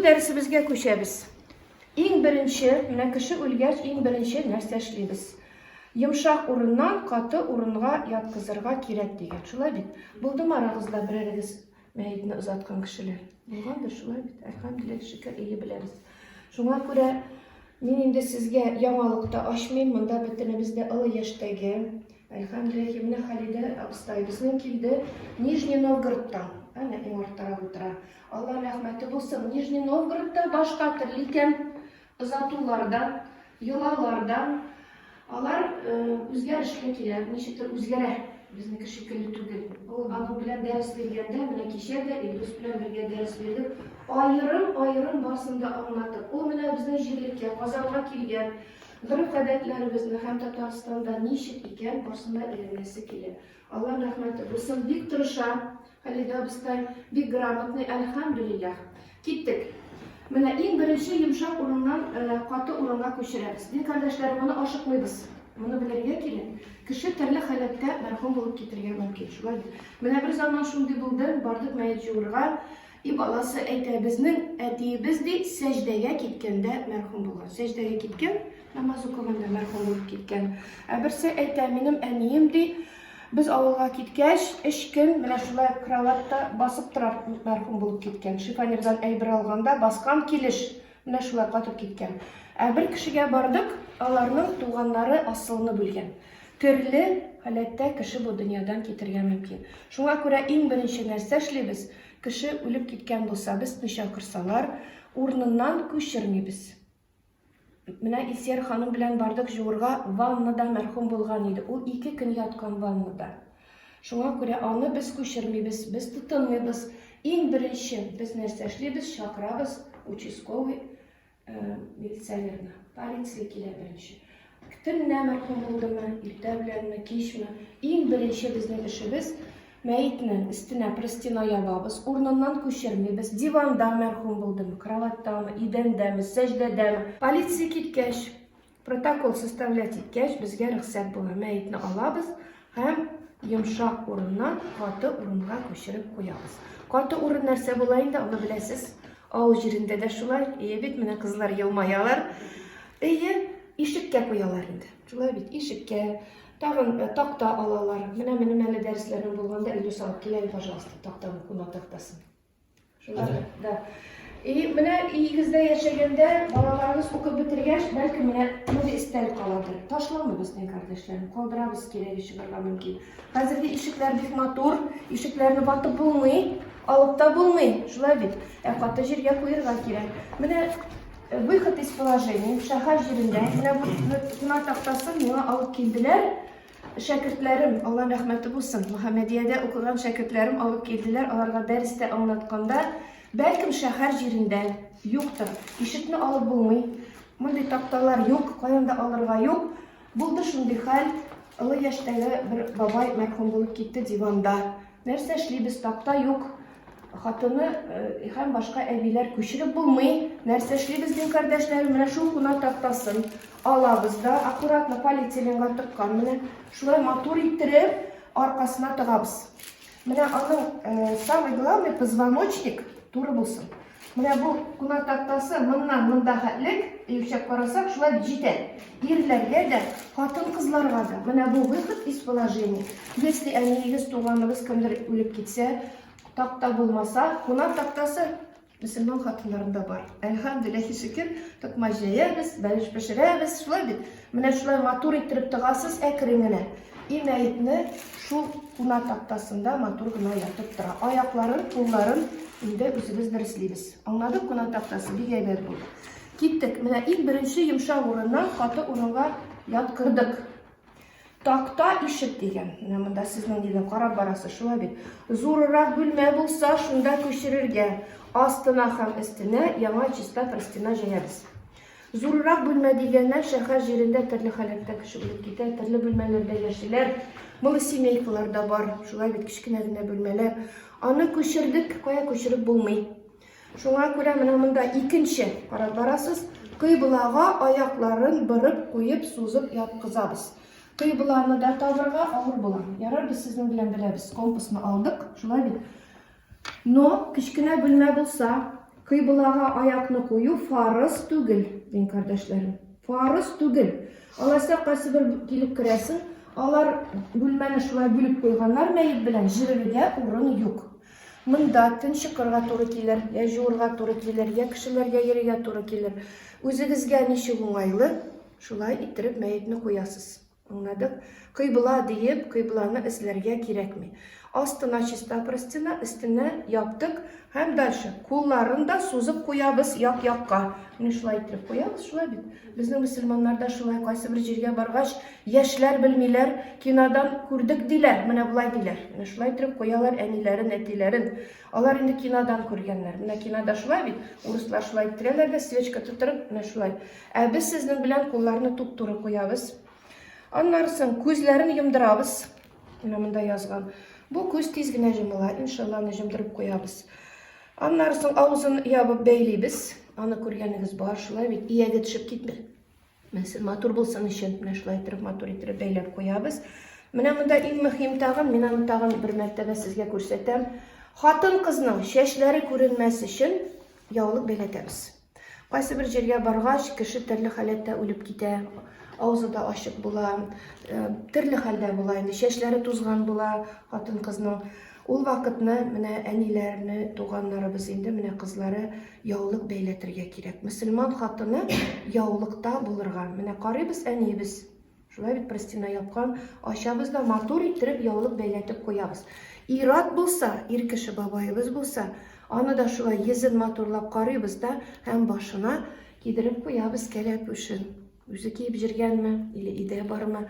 дәресебезгә күчәбез. Иң беренче, менә кеше үлгәч, иң беренче нәрсә эшлибез? Йомшак урыннан каты урынга яткызырга кирәк дигән. Шулай бит? Булдымы арагызда берәрегез мәетне озаткан кешеләр? Булгандыр, шулай бит? Әлхәмдүлилләһ, шөкер, ие беләбез. Шуңа күрә мин инде сезгә яңалык та ачмыйм, монда бөтенебез дә олы яшьтәге. Әлхәмдүлилләһ, менә Халидә абыстай безнең килде Нижний Новгородтан. Әнә иң арттарак утыра. Алла рәхмәте булсын, Нижний Новгородта башка төрле икән озатулар да, йолалар да. Алар үзгәрешкә килә, ничектер үзгәрә, безнеке шикелле түгел. Ул аның белән дәрес биргәндә, менә кичә дә Илдус белән бергә дәрес бирдек, аерым-аерым барысын да аңлатып. Ул менә безнең җирлеккә, Казанга килгән, гореф-гадәтләребезне һәм Татарстанда ничек икән, барысын да өйрәнәсе килә. Аллаһ рәхмәте булсын, бик тырыша Халидә абыстай, бик грамотный, әлхәмдүлилләһ. Киттек. Менә иң беренче йомшак урыннан э, каты урынга күчерәбез. Дин кардәшләре, моны ашыкмыйбыз. Моны белергә кирәк. Кеше төрле халәттә мәрхүм булып китергә мөмкин. Шулай бит. Менә бер заман шундый булды, бардык мәет җуырга. И баласы әйтә, безнең әтиебез ди, сәҗдәгә киткәндә мәрхүм булган. Сәҗдәгә киткән, намаз укыганда мәрхүм булып киткән. Ә берсе әйтә, минем әнием ди, без авылга киткәч, өч көн менә шулай кроватьта басып тора мәрхүм булып киткән. Шифонердан әйбер алганда баскан килеш менә шулай катып киткән. Ә бер кешегә бардык, аларның туганнары асылынып үлгән. Төрле халәттә кеше бу дөньядан китергә мөмкин. Шуңа күрә иң беренче нәрсә эшлибез, Кеше үлеп киткән булса, безне чакырсалар, урыныннан күчермибез. Менә Илсөяр ханым белән бардык җуырга, ваннада мәрхүм булган иде. Ул ике көн яткан ваннада. Шуңа күрә аны без күчермибез, без тотынмыйбыз. Иң беренче без нәрсә эшлибез, чакырабыз участковый милиционерны. Полиция килә беренче. Төнлә мәрхүм булдымы, иртә беләнме, кичме? Иң беренче безнең эшебез мәетнең өстенә простина ябабыз, урыныннан күчермибез. Диванда мәрхүм булдымы, кроватьтамы, идәндәме, сәҗдәдәме? Полиция киткәч, Протокол составлять иткәч, безгә рөхсәт була. Мәетне алабыз һәм йомшак урыннан каты урынга күчереп куябыз. Каты урын нәрсә була инде, аны беләсез. Авыл җирендә дә шулай. Әйе бит, менә кызлар елмаялар. Әйе, ишеккә куялар инде. Шулай бит, ишеккә. Тагын э, такта алалар. Менә минем әле дәресләрем булганда, Илдус алып кил әле, пожалуйста, тактаны, куна тактасын. Шулай, да. И менә өегездә яшәгәндә балаларыгыз укып бетергәч, бәлки менә мондый өстәл каладыр. Ташламыйбыз, дин кардәшләрем, калдырабыз, кирәге чыгарга мөмкин. Хәзерге ишекләр бик матур, ишекләрне ватып булмый, алып та булмый, шулай бит. Ә каты җиргә куерга кирәк. Менә э, выход из положения, шәһәр җирендә, менә бу куна тактасын миңа алып килделәр. Шәкертләрем, Аллаһ рәхмәте булсын, Мөхәммәдиядә укыган шәкертләрем алып килделәр, аларга дәрестә аңлатканда, бәлкем шәһәр җирендә юктыр, ишекне алып булмый, мондый такталар юк, каян да алырга юк. Булды шундый хәл, олы яшьтәге бер бабай мәрхүм булып китте диванда. Нәрсә эшлибез, такта юк. Хатыны э, һәм башка әбиләр күчереп булмый. Нәрсә эшлибез, дим, кардәшләрем, менә шул куна тактасын алабыз да, аккуратно полиэтиленга тыккан, менә шулай матур иттереп аркасына тыгабыз. Менә аның э, самый главный позвоночник туры булсын. Менә бу куна тактасы моннан монда хәтлек, үлчәп карасак, шулай җитә. Ирләргә дә, хатын-кызларга да. Менә бу выход из положения. Если әниегез, туганыгыз кемдер үлеп китсә, такта булмаса, куна тактасы мөселман хатыннарында бар. Әлхәмдүлилләһи шөкер, токмач җәябез, бәлеш пешерәбез, шулай бит. Менә шулай матур иттереп тыгасыз әкрен генә. И мәетне шул куна тактасында матур гына ятып тора. Аякларын, кулларын инде үзебез дөреслибез. Аңладык, куна тактасы бик әйбәт булды. Киттек. Менә иң беренче йомшак урыннан каты урынга яткырдык. Такта ишек дигән. Менә монда сезнең дигән карап барасыз, шулай бит. Зурырак бүлмә булса, шунда күчерергә. Астына һәм өстенә яңа чиста простына җәябез. Зуррак бүлмә дигәннән, шәһәр җирендә төрле халәттә кеше үлеп китә, төрле бүлмәләрдә яшиләр. Малосемейкалар да бар, шулай бит, кечкенә генә бүлмәләр. Аны күчердек, кая күчереп булмый. Шуңа күрә менә монда икенче карап барасыз, кыйблага аякларын борып куеп, сузып яткызабыз. Кыйбланы да табырга авыр була. Ярар, без сезнең белән беләбез, компасны алдык, шулай бит. Но кечкенә бүлмә булса, Кыйблага аякны кую фарыз түгел, дин кардәшләрем. Фарыз түгел. Алайса кайсы бер килеп керәсең, алар бүлмәне шулай бүлеп куйганнар мәет белән, җөрергә урын юк. Монда төн чыкырга туры килер, я җуырга туры килер, я кешеләргә йөрергә туры килер. Үзегезгә ничек уңайлы, шулай иттереп мәетне куясыз. Аңладык? Кыйбла диеп, кыйбланы эзләргә кирәкми. Астына чиста простына, өстенә яптык һәм дальше. Кулларын да сузып куябыз як-якка. Менә шулай итеп куябыз, шулай бит. Безнең мөселманнарда шулай кайсы бер җиргә баргач, яшьләр белмиләр, кинодан күрдек диләр, менә болай диләр. Менә шулай итеп куялар әниләрен, әтиләрен. Алар инде кинодан күргәннәр. Менә кинода шулай бит, урыслар шулай иттерәләр дә, свечка тутырып, менә шулай. Ә без сезнең белән кулларны туп-туры куябыз. Аннары соң күзләрен йомдырабыз. Менә монда язган. Бу күз тиз генә җомыла. Иншалла, аны җомдырып куябыз. Аннары соң авызын ябып бәйлибез. Аны күргәнегез бар, шулай бит. Ияге төшеп китме? Мәсәлән, матур булсын өчен менә шулай итеп матур итеп бәйләп куябыз. Менә монда иң мөһим тагын, мин аны тагын бер мәртәбә сезгә күрсәтәм. Хатын-кызның чәчләре күренмәс өчен яулык бәйләтәбез. Кайсы бер җиргә баргач, кеше төрле халәттә үлеп китә, авызы да ачык була, э, төрле хәлдә була инде, чәчләре тузган була хатын-кызның. Ул вакытны менә әниләрне, туганнарыбыз инде менә кызлары яулык бәйләтергә кирәк. Мөселман хатыны яулыкта булырга. Менә карыйбыз әниебез. Шулай бит простина япкан, ачабыз да матур иттереп яулык бәйләтеп куябыз. Ир-ат булса, ир кеше бабаебыз булса, аны да шулай йөзен матурлап карыйбыз да һәм башына кидереп куябыз кәләпүшен. Үзе киеп җөргәнме или өйдә бармы?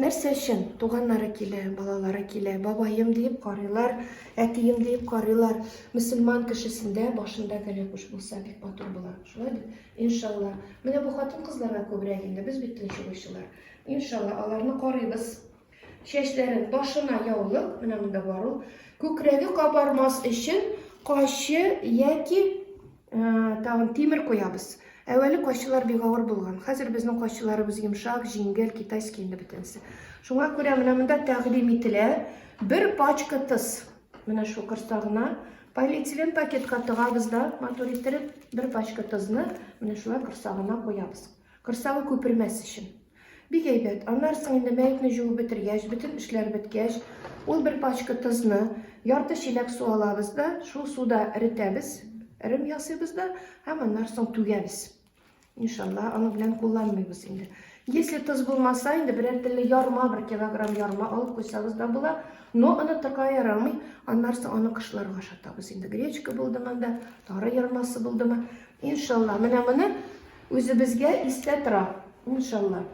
Нәрсә өчен? Туганнары килә, балалары килә, бабаем диеп карыйлар, әтием диеп карыйлар. Мөселман кешесендә башында кәләпүш булса бик матур була. Шулай бит? Иншалла. Менә бу хатын-кызларга күбрәк инде, без бит тынчыгучылар. Иншалла, аларны карыйбыз. Чәчләрен башына яулык, менә монда бар ул. Күкрәге кабармас өчен качы яки э, тагын тимер куябыз. Әүвәле качылар бик авыр булган. Хәзер безнең качыларыбыз йомшак, җиңел, китайский инде бөтенесе. Шуңа күрә менә монда тәкъдим ителә бер пачка тыз. Менә шул корсагына полиэтилен пакетка тыгабыз да, матур иттереп, бер пачка тозны менә шулай корсагына куябыз. Корсагы күпермәс өчен. Бик әйбәт. Аннан соң инде мәетне җуып бетергәч, бөтен эшләр беткәч, ул бер пачка тозны, ярты чиләк су алабыз да, шул суда эретәбез, эрем ясыйбыз да һәм аннан соң түгәбез. Иншалла, аның белән кулланмыйбыз инде. Если тоз булмаса, инде берәр төрле ярма, бер килограмм ярма алып куйсагыз да була. Но онытырга ярамый. Аннан соң аны кышларга ашатабыз инде. Гречка булдымы анда, тары ярмасы булдымы. Иншалла, менә моны үзебезгә истә тора. Иншалла.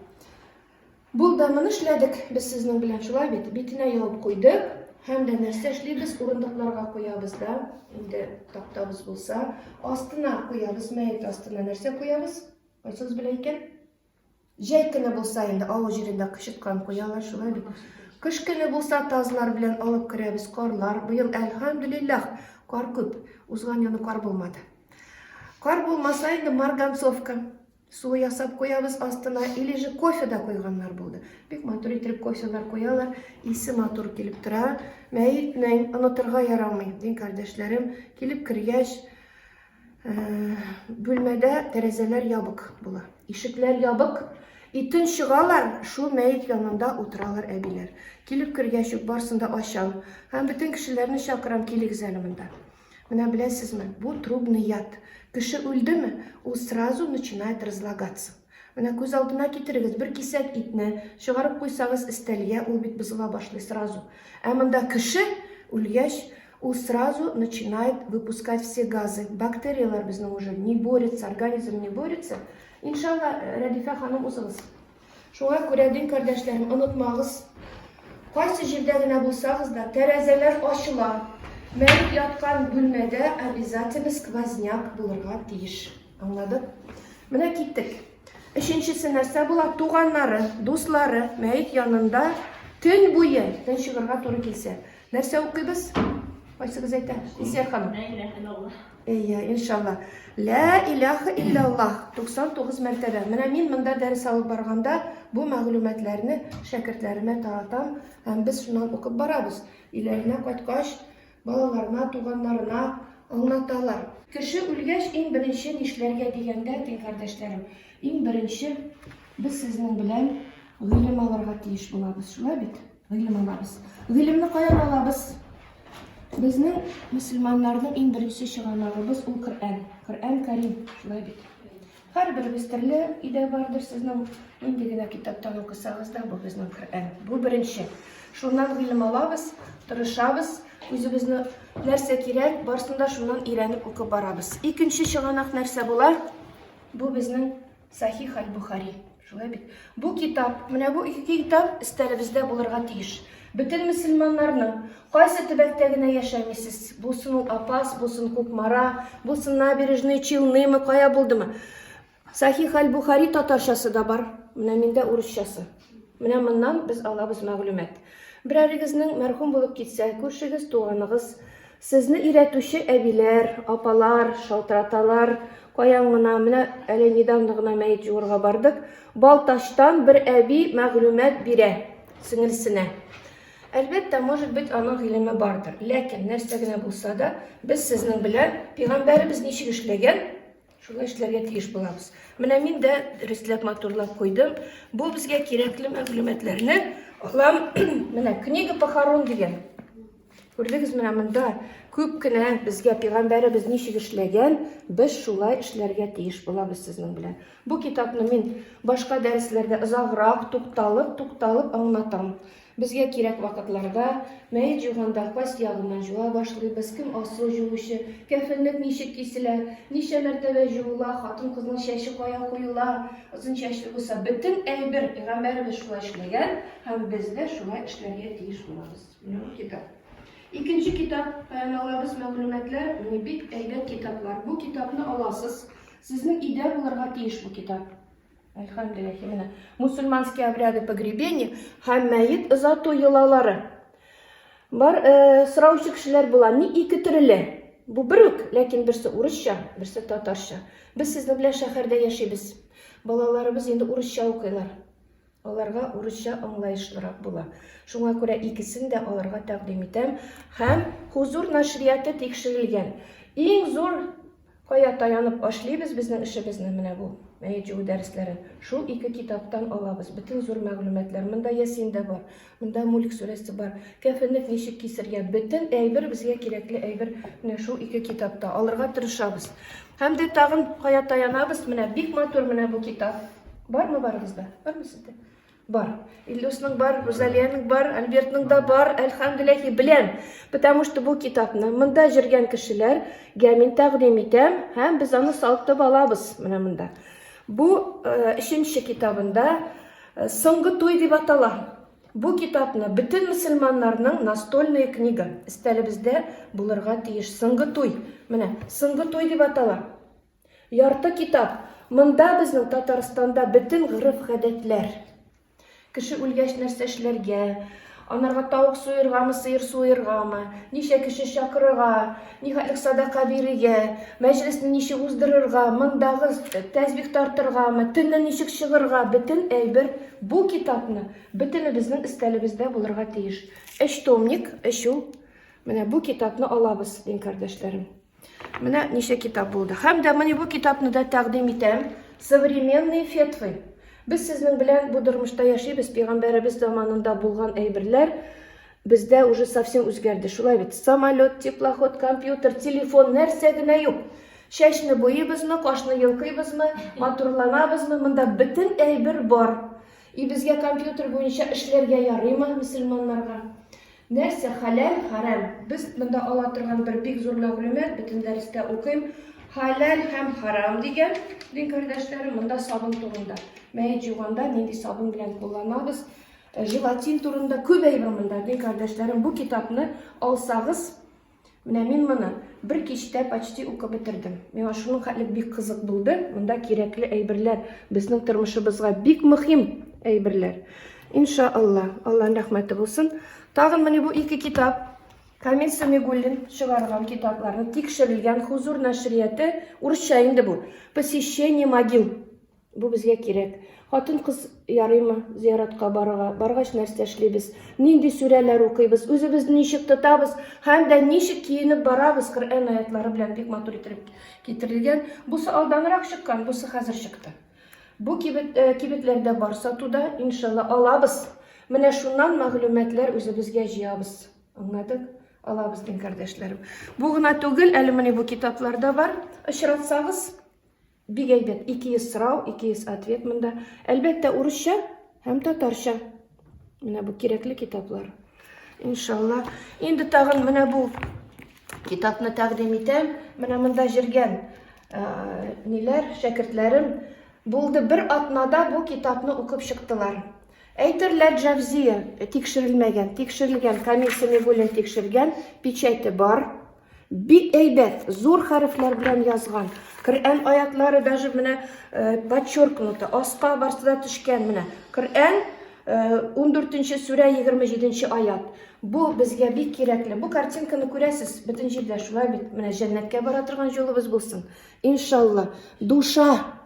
Булды, моны эшләдек без сезнең белән, шулай бит? Битенә ябып куйдык. Һәм дә нәрсә эшлибез? Урындыкларга куябыз да, инде тактабыз булса, астына куябыз, мәет астына нәрсә куябыз? Кайсыгыз белә икән? Җәй көне булса инде авыл җирендә кычыткан куялар, шулай бит? Кыш көне булса тазлар белән алып керәбез, карлар. Быел, әлхәмдүлилләһ, кар күп. Узган елны кар булмады. Кар булмаса инде марганцовка. Су ясап куябыз астына, или же кофе да куйганнар булды. Бик матур итеп кофелар куялар, исе матур килеп тора. Мәетнең онытырга ярамый, дин кардәшләрем, килеп кергәч, э, бүлмәдә тәрәзәләр ябык була. Ишекләр ябык. Итен чыгалар, шул мәет янында утыралар әбиләр. Килеп кергәч үк барсын да ачам. Һәм бөтен кешеләрне чакырам, килегез әле монда. Менә беләсезме, бу трубный яд. Кеше үлдеме, ул сразу начинает разлагаться. Менә күз алдына китерегез, бер кисәк итне чыгарып куйсагыз өстәлгә, ул бит бозыла башлый сразу. Ә монда кеше үлгәч, ул сразу начинает выпускать все газы. Бактерияләр безнең уже не борется, организм не борется. Иншалла, Рәдифә ханым, узыгыз. Шуңа күрә, дин кардәшләрем, онытмагыз, кайсы җирдә генә булсагыз да, тәрәзәләр ачыла. Мәет яткан бүлмәдә обязательно сквозняк булырга тиеш. Аңладык? Менә киттек. Өченчесе нәрсә була? Туганнары, дуслары мәет янында төн буе төн чыгарга туры килсә. Нәрсә укыйбыз? Кайсыгыз әйтә? Исия ханым. Лә иләһә иллаллаһ. Әйе, иншалла. Лә иләһә иллаллаһ. 99 мәртәбә. Менә мин монда дәрес алып барганда бу мәгълүматларны шәкертләремә таратам һәм без шуннан укып барабыз. Өйләренә кайткач, балаларына, туганнарына аңлаталар. Кеше үлгәч, иң беренче нишләргә дигәндә, дин кардәшләрем, иң беренче без сезнең белән гыйлем алырга тиеш булабыз. Шулай бит? Гыйлем алабыз. Гыйлемне каян алабыз? Безнең мөселманнарның иң беренче чыганагыбыз ул Коръән. Коръән Карим, шулай бит? Һәрберебез төрле өйдә бардыр сезнең нинди генә китаптан укысагыз да, бу безнең Коръән. Бу беренче. Шуннан гыйлем алабыз, тырышабыз, үзебезне нәрсә кирәк, барысын да шуннан өйрәнеп укып барабыз. Икенче чыганак нәрсә була? Бу безнең Сахих аль-Бухари. Шулай бит. Бу китап, менә бу ике китап өстәлебездә булырга тиеш. Бөтен мөселманнарның кайсы төбәктә генә яшәмисез, булсын ул Апас, булсын Кукмара, булсын Набережные Челнымы, кая булдымы. Сахих аль-Бухари татарчасы да бар. Менә миндә урысчасы. Менә моннан без алабыз мәгълүмат. Берәрегезнең мәрхүм булып китсә, күршегез, туганыгыз, сезне өйрәтүче әбиләр, апалар шалтыраталар, каян гына, менә әле недавно гына мәет җуырга бардык, Балтачтан бер әби мәгълүмат бирә сеңелсенә. Әлбәттә, может быть, аның гыйлеме бардыр. Ләкин нәрсә генә булса да, без сезнең белән пәйгамбәребез ничек эшләгән, Шулай эшләргә тиеш булабыз. Менә мин дә дөрестләп матурлап куйдым. Бу безгә кирәкле мәгълүматларны алам. Менә книга похорон дигән. Күрдегез, менә монда күп кенә безгә пәйгамбәребез ничек эшләгән, без шулай эшләргә тиеш булабыз сезнең белән. Бу китапны мин башка дәресләрдә озаграк тукталып, тукталып аңлатам. Безгә кирәк вакытларда, мәет җуганда кайсы ягыннан җуа башлыйбыз, кем асыл җуучы, кәфенлек ничек киселә, ничә мәртәбә җуыла, хатын-кызның чәче кая куела, озын чәчле булса, бөтен әйбер пәйгамбәребез шулай эшләгән һәм без дә шулай эшләргә тиеш булабыз. Менә бу китап. Икенче китап, каян алабыз мәгълүматлар, менә бик әйбәт китаплар. Бу китапны аласыз, сезнең өйдә булырга тиеш бу китап. Әлхәмдүлилләһи, менә мусульманские обряды погребения һәм мәет озату йолалары. Бар э, сораучы кешеләр була, ни ике төрле? Бу бер үк, ләкин берсе урысча, берсе татарча. Без сезнең белән шәһәрдә яшибез. Балаларыбыз инде урысча укыйлар. Аларга урысча аңлаешлырак була. Шуңа күрә икесен дә аларга тәкъдим итәм. Һәм Хузур нәшрияты тикшерелгән. Иң зур Кая таянып ашлыйбыз безнең эшебезне, менә бу мәет җуу дәресләрен. Шул ике китаптан алабыз. Бөтен зур мәгълүматлар. Монда Ясин дә бар, монда Мүлк сүрәсе бар. Кәфенлек ничек кисергә, бөтен әйбер безгә кирәкле әйбер менә шул ике китапта. Алырга тырышабыз. Һәм дә тагын кая таянабыз? Менә бик матур менә бу китап. Бармы барыгызда? Бармы сездә? Бар. Илдусның бар, Рузалиянең бар, Альбертның да бар, әлхәмдүлилләһи, беләм. Потому что бу китапны монда җөргән кешеләргә мин тәкъдим итәм һәм без аны сатып алабыз менә монда. Бу э, өченче китабында э, Соңгы туй дип атала. Бу китапны бөтен мөселманнарның настольная книга өстәлебездә булырга тиеш. Соңгы туй. Менә Соңгы туй дип атала. Ярты китап. Монда безнең Татарстанда бөтен гореф-гадәтләр. Кеше үлгәч нәрсә эшләргә, анарга тавык суергамы, сыер суергамы, ничә кеше чакырырга, нихәтлек садака бирергә, мәҗлесне ничек уздырырга, мондагы тәсбих тартыргамы, төнне ничек чыгырга, бөтен әйбер бу китапны бөтенебезнең өстәлебездә булырга тиеш. Өч томник, өч ул. Менә бу китапны алабыз, дин кардәшләрем. Менә ничә китап булды. Һәм дә менә бу китапны да тәкъдим итәм. Современные фетвы. Без сезнең белән бу тормышта яшибез, пәйгамбәребез заманында булган әйберләр бездә уже совсем үзгәрде. Шулай бит. Самолет, теплоход, компьютер, телефон, нәрсә генә юк. Чәчне буйыбызмы, кашны йолкыйбызмы, матурланабызмы, монда бөтен әйбер бар. И безгә компьютер буенча эшләргә ярыймы мөселманнарга? Нәрсә хәләл, хәрам? Без монда ала торган бер бик зур мәгълүмат, бөтен дәрестә укыйм. Хәләл һәм харам дигән дин кардәшләрем, монда сабын турында. Мәет җуганда нинди сабын белән кулланабыз? Э, желатин турында күп әйбер монда, дин кардәшләрем. Бу китапны алсагыз, менә мин моны бер кичтә почти укып бетердем. Миңа шуның хәтле бик кызык булды. Монда кирәкле әйберләр, безнең тормышыбызга бик мөһим әйберләр. Иншалла, Аллаһның рәхмәте булсын. Тагын менә бу ике китап. Камил Самигуллин чыгарган китапларны тикшерелгән Хузур нәшрияты, урысча инде бу. Посещение могил. Бу безгә кирәк. Хатын-кыз ярыймы зияратка барырга? Баргач нәрсә эшлибез? Нинди сүрәләр укыйбыз? Үзебезне ничек тотабыз? Һәм дә ничек киенеп барабыз? Коръән аятлары белән бик матур итеп китерелгән. Бусы алданрак чыккан, бусы хәзер чыкты. Бу кибет, э, кибетләрдә бар сатуда, иншалла, алабыз. Менә шуннан мәгълүматлар үзебезгә җыябыз. Аңладык? Алабыз, дин кардәшләрем. Бу гына түгел, әле менә бу китаплар да бар. Очратсагыз, Бик әйбәт, 200 сорау, 200 ответ монда. Әлбәттә, урысча һәм татарча. Менә бу кирәкле китаплар. Иншалла. Инде тагын менә бу китапны тәкъдим итәм. Менә монда җиргән э, ниләр, шәкертләрем булды бер атнада бу китапны укып чыктылар. Әйтерләр, Джавзия тикшерелмәгән, тикшерелгән, Камил Сәмигуллин тикшергән, печате бар. Бик әйбәт, зур хәрефләр белән язган. Коръән аятлары даже менә э, подчеркнуто, аска барсы да төшкән менә. Коръән 14 э, сүрә 27 аят. Бу безгә бик кирәкле. Бу картинканы күрәсез, бөтен җирдә шулай бит. Менә җәннәткә бара торган юлыбыз булсын. Иншалла. Душа.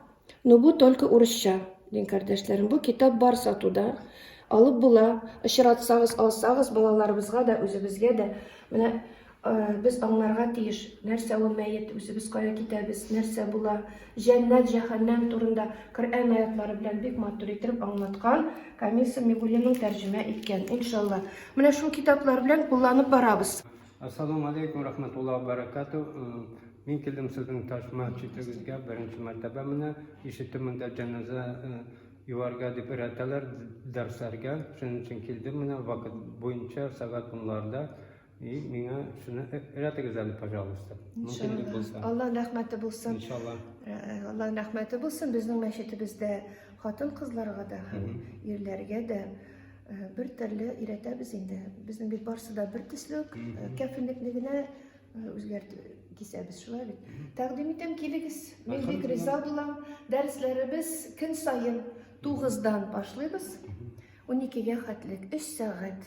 Но бу только урысча, дин кардәшләрем. Бу китап бар сатуда. Алып була. Очратсагыз, алсагыз, балаларыбызга да, үзебезгә дә. Менә э, без аңларга тиеш, нәрсә ул мәет, үзебез кая китәбез, нәрсә була. Җәннәт, җәһәннәм турында Коръән аятлары белән бик матур итеп аңлаткан Камил Сәмигуллинның тәрҗемә иткән. Иншалла. Менә шул китаплар белән кулланып барабыз. Ассаламу алейкум рахматуллаһи ва баракату. Мин килдем сезнең таш мәчетегезгә беренче мәртәбә менә ишеттем монда җеназа юарга дип өйрәтәләр дәресләргә. Шуның өчен килдем менә вакыт буенча сәгать унларда. И миңа шуны өйрәтегез әле, пожалуйста. Мөмкинлек булса. Аллаһ рәхмәте булсын. Иншалла. Аллаһ рәхмәте булсын. Безнең мәчетебездә хатын-кызларга да һәм ирләргә дә бер төрле өйрәтәбез инде. Безнең бит барсы да бер төсле үк. Кәфенлекне генә үзгәртеп кисәбез, шулай бит. Тәкъдим итәм, килегез. Мин бик риза булам. Дәресләребез көн саен 9-дан башлыйбыз. 12-гә хәтлек, 3 сәгать.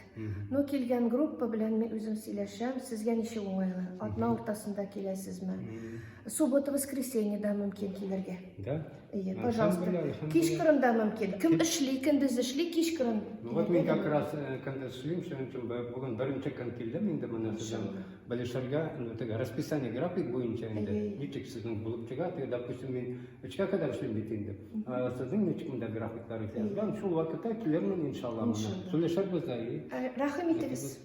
Ну, килгән группа белән мин үзем сөйләшәм. Сезгә ничек уңайлы? Атна уртасында киләсезме? Суббота, воскресенье да мөмкин килергә. Да? Әйе, пожалуйста. Кичкырын да мөмкин. Кем эшли, көндез эшли, кичкырын. Ну вот мин как раз көндез эшлим, шуның өчен бүген беренче көн килдем инде менә сездән белешергә, ну теге расписание, график буенча инде ничек сезнең булып чыга, теге, допустим, мин өчкә кадәр эшлим бит инде. Сезнең ничек монда графиклар язган, шул вакытта килермен иншалла менә. Сөйләшербез дә. Рәхим итегез.